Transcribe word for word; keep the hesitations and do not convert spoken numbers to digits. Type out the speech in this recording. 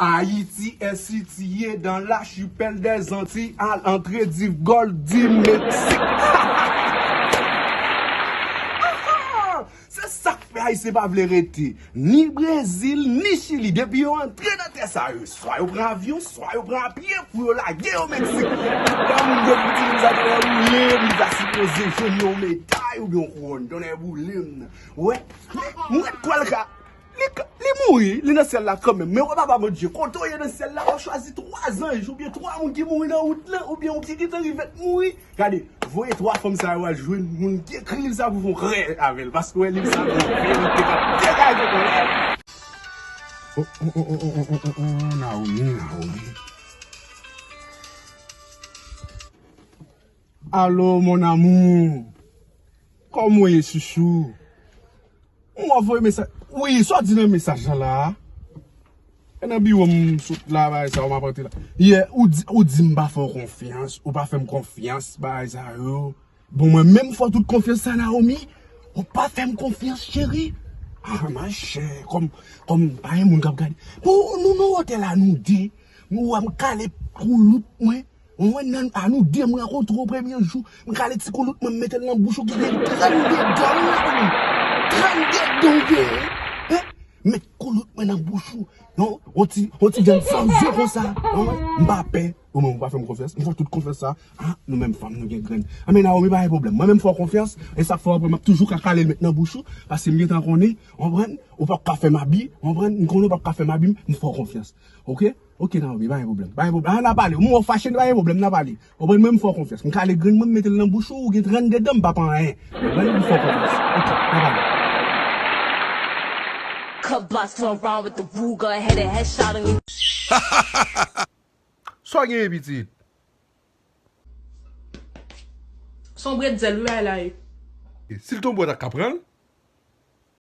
Haïti est situé dans l'archipel des Antilles, à l'entrée du golfe du Mexique. Se sa k fè Ayisyen pa vle rete ni Brezil, ni Chili. Depi yo antre nan tè sa yo, swa yo pran avyon, swa yo pran apye pou yo lage yo Meksik. Tout lè moun yo di m sa, tonnè boule m, li ta sipoze jwenn yon meday oubyen yon kouwòn, tonnè boule m. Wè, mwen kwè l ka Li, li mouri, li nan syèl la kanmenm. Men wè Papa Bondye, kote w ye nan syèl la, w ap chwazi twa zanj oubyen twa moun ki mouri nan wout lan, oubyen ou ki gentan rive mouri. Gade, voye twa fanm sa yo al jwenn moun ki ekri liv sa pou fè yon krè avè l, paske w wè liv sa gon verite k ap degaje kòlè. Oh, oh, oh, oh, oh, oh, oh, oh, oh, Naomi, Naomi. Allô, mon amour. Kòman w ye, chouchou? Mwen voye mesaj. Wi, sa w di nan mesaj lan la a? E nan biwo m sot la, bagay sa yo m ap antre la. Yè, ou di, ou di m pa fè w konfyans, ou pa fè m konfyans, bagay sa yo. Bon, mwen menm fè w tout konfyans sa, Naomi? Ou pa fè m konfyans, cheri? Ah, machè, kòm, kòm pa gen moun k ap gade. Bon, nou nan wotè la, nou de. Nou wè m kale koulout mwen. Mwen nan, a nou de m rankontre w premye jou, m kale ti koulout mwen, m mete l nan bouch ou ki gen trannde dan w la, ou. Trannde dan w genyen, hein? Met koulout mwen nan bouch ou. Non, on ti, on ti vyann san zye konsa. Non, m pa pè. Ou menm, ou pa fè m konfyans. M fè w tout konfyans sa. Ah, nou menm fanm, nou gen grenn. Ah, men Naomi, pa gen pwoblèm. Mwen menm fè w konfyans. E sa k fè w apre, m ap toujou ka kale l met nan bouch ou. Paske m gentan konnen, w konprann? Ou p ap ka fè m abi, w konprann? M konnen w p ap ka fè m abi, m fè w konfyans. Oke? Oke, Naomi, pa gen pwoblèm. Pa gen pwoblèm. Ah, n a pale. Ou mwen fache, pa gen pwoblèm, n a pale. Ou konprann, mwen, m fè w konfyans. M kale grenn mwen, m mete l nan bouch ou, ou gen trannde dan, m p ap anyen. Ou konprann, m fè w konfyans. Oke, n a pale. Cut boss turn around with the Ruger, hit a headshot on you. Sa w genyen, pitit? Se yon bretzel, wi, bagay la ye. Si l tonbe, w ta ka pran l?